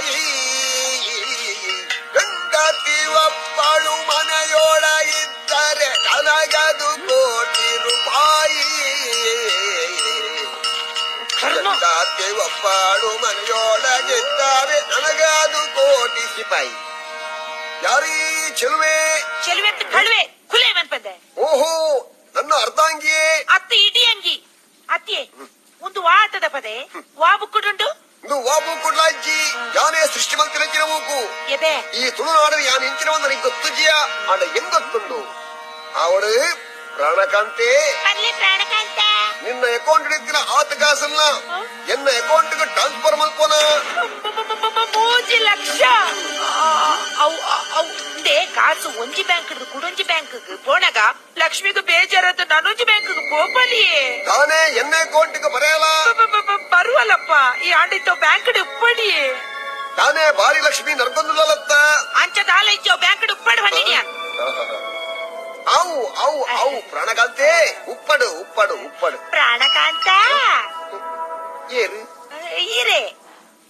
ರೂಪಾಯಿ. ಹೆಂಡತಿ ಒಬ್ಬಳು ಮನೆಯೊಳಗಿದ್ದರೆ ನನಗದು ಕೋಟಿ ರೂಪಾಯಿ. ಹೆಂಡತಿ ಒಬ್ಬಳು ಮನೆಯೊಳಗಿದ್ದರೆ ನನಗದು ಕೋಟಿ ಸಿಪಾಯಿ. ಯಾರೀ ಚೆಲುವೆ? ಚೆಲುವೆ ಅಂತ ಕಳುವೆ ಕುಲೆ ಮನ್ಪಂದೆ. ಓಹೋ, ನನ್ನ ಅರ್ಧಾಂಗಿಯೇ. ಅತ್ತ ಇಡೀ ಅಂಗಿ ಅತ್ತಿಯೇ ಒಂದು ವಾತದ ಪದೆ ವಾ ಬುಕ್ಕುಡುಂಡು. ಇದು ವಾಬು ಕುಡ್ಲಾಜ್ಜಿ, ಯಾನೇ ಸೃಷ್ಟಿ ಮಂತಿನ ಮೂಕು. ಎಬೆ. ಈ ತುಳುನಾಡು ಯಾನ್ ಇಂಚಿನ ನನಗೆ ಗೊತ್ತುಜಿಯ ಆಂಡ ಹೆಂಗ್ ಗೊತ್ತುಂಡು ಅವಳು ಪ್ರಾಣಕಾಂತೆ. ಪರ್ಲೆ ಪ್ರಾಣಕಾಂತ. ನಿನ್ನ ಅಕೌಂಟ್ ಇತ್ತಿನ ಆತ ಕಾಸನ್ನ ಎನ್ನ ಅಕೌಂಟ್ ಟ್ರಾನ್ಸ್ಫರ್ ಮಲ್ಪೋನ. 3 ಲಕ್ಷ ಅವು ಅವು ಇಂದೇ ಕಾಸು ಒಂಜಿ ಬ್ಯಾಂಕ್ ಕುಡೊಂಜಿ ಬ್ಯಾಂಕ್ ಪೋಣಗ ಲಕ್ಷ್ಮಿಗೆ ಬೇಜಾರದ್ದು ನಾನೊಂಜಿ ಬ್ಯಾಂಕ್ ಪೋಪಲಿಯೇ. ತಾನೇ ಎನ್ನ ಅಕೌಂಟ್ ಬರೆಯಲ್ಲ. ಬರುವಲ್ಲಪ್ಪ, ಈ ಆಂಡಿತ್ತು ಬ್ಯಾಂಕ್ ಉಪ್ಪಡಿಯೇ. ತಾನೇ ಬಾರಿ ಲಕ್ಷ್ಮಿ ನರ್ಗೊಂದುಲತ್ತ. ಅಂಚ ದಾಲ ಇಚ್ಚೋ ಬ್ಯಾಂಕ್ ಉಪ್ಪಡು ಬಂದಿದ್ಯಾ? ಅವು ಅವು ಅವು ಪ್ರಾಣಕಾಂತೆ, ಉಪ್ಪಡು ಉಪ್ಪಡು ಉಪ್ಪಡು. ಪ್ರಾಣಕಾಂತ. ಏರು? ಈರೆ.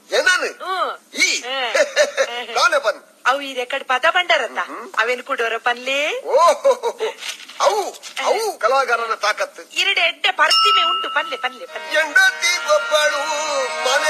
ಏನಾನು? ಹ್ಮ್. ಈ ತಾನೇ ಬನ್. ಅವು ಈ ರೆಕಾರ್ಡ್ ಪದ ಬಂಡಾರತ್ತ, ಅವೇನು ಕುಡೋರ ಪನ್ಲಿ. ಓಹೋ, ಅವು ಅವು ಕಲಾಗಾರನ ತಾಕತ್ತು. ಇರಡೆ ಎಡ್ಡೆ ಪರ್ತಿಮೆ ಉಂಡು, ಪನ್ಲೆ ಪನ್ಲೆ ಪನ್ಲೆ. ಹೆಂಡತಿ ಒಬ್ಬಳು ಮನೆ